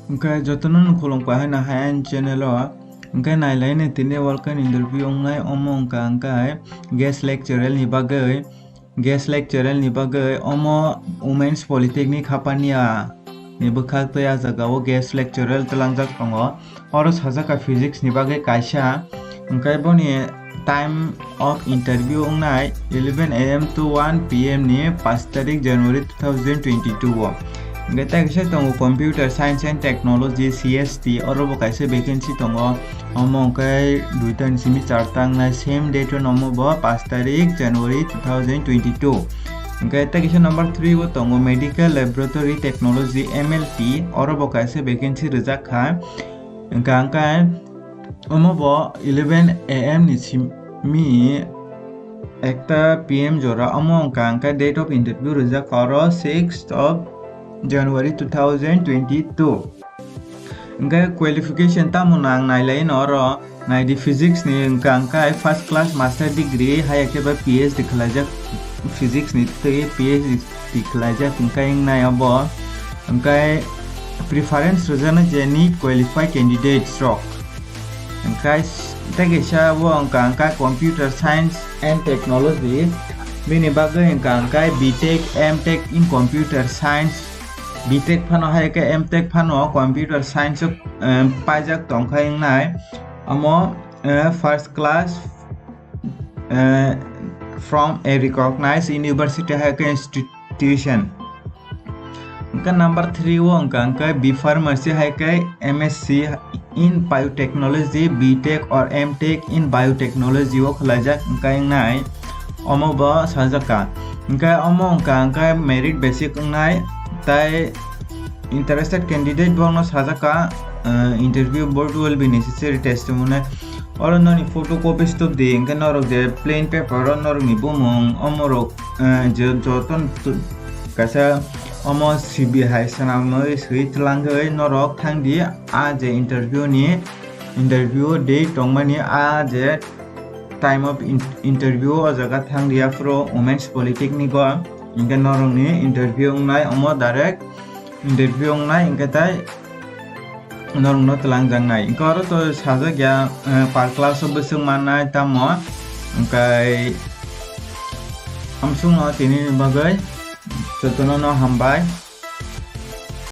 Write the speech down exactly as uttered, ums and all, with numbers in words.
Hwnkhe jotono no khulumkha haino hai ani channel o. Hwnkhe nailaino tini welcome interview wngnai omo wngkha hwnkhe guest lecturer ni bagwi, guest lecturer ni bagwi omo Women's Polytechnic Hapania ni bwkhak tei ah jagao guest lecturer twlangjak tongo. Oro sajak kha physics ni bagwi kaisa, hwnkhe boni time of interview wngnai eleven A M to one P M ni paanch tarik January two thousand twenty-two o. Hwnkhe tei kisa tongo computer science and technology, C S T, oro bo kaisa vacancy tongo. Omo hwnkhe duita ni simi charta wngnai, same date o omo bo paanch tarik January two thousand twenty-two. Hwnkhe tei kisa number three o tongo medical laboratory technology, M L T, oro bo kaisa vacancy rijak kha. Hwnkha hwnkhe omo bo eleven A M ni simi ekta P M jora, omo wngkha hwnkhe date of interview rijak kha oro sixth of January two thousand twenty-two. Hwnkhe qualification tamo nang nailaino oro, naidi physics ni wngkha hwnkhe first class master degree, hai khe ba P H D khlaijak physics ni twi P H D khlaijak hwnkhe wngnai obo. Hwnkhe preference rwjaknai je NEET qualified candidates rok. Hwnkhe tei kaisa bo wngkha hwnkhe computer science and technology, bini bagwi wngkha hwnkhe B Tech, M Tech in computer science, B Tech phano hai khe M Tech phano computer science o, eh, paijak tongkha wngnai. Omo, eh, first class, eh, from a recognized university hai khe institution. Hwnkhe number three o wngkha hwnkhe B Pharmacy hai khe M S C in biotechnology, B Tech or M Tech in biotechnology o khwlaijak hwnkhe wngnai. Omo bo sajak kha. Hwnkhe omo wngkha hwnkhe merit basic wngnai, tai interested candidate borokno sajak kha, eh, interview board will be necessary testimony. Oro noni photocopies to di, hwnkhe norok je plain paper o norokni bumung, omorok, eh, je joto n-, tu-, kaisa omo C V hai swnamwi swi twlangwi norok thang di, a je interview ni, interview date tongmani a je time of in-, interview o jaga thang di, aphuru Women's Polytechnic o, hwnkhe norokni interview wngnai omo direct interview wngnai, hwnkhe tai norokno twlangjaknai. Hwnkhe oro to sajak ya, eh, per class o bwswk mannai tamo, hwnkhe amsukno tini ni bagwi jotono no hambai.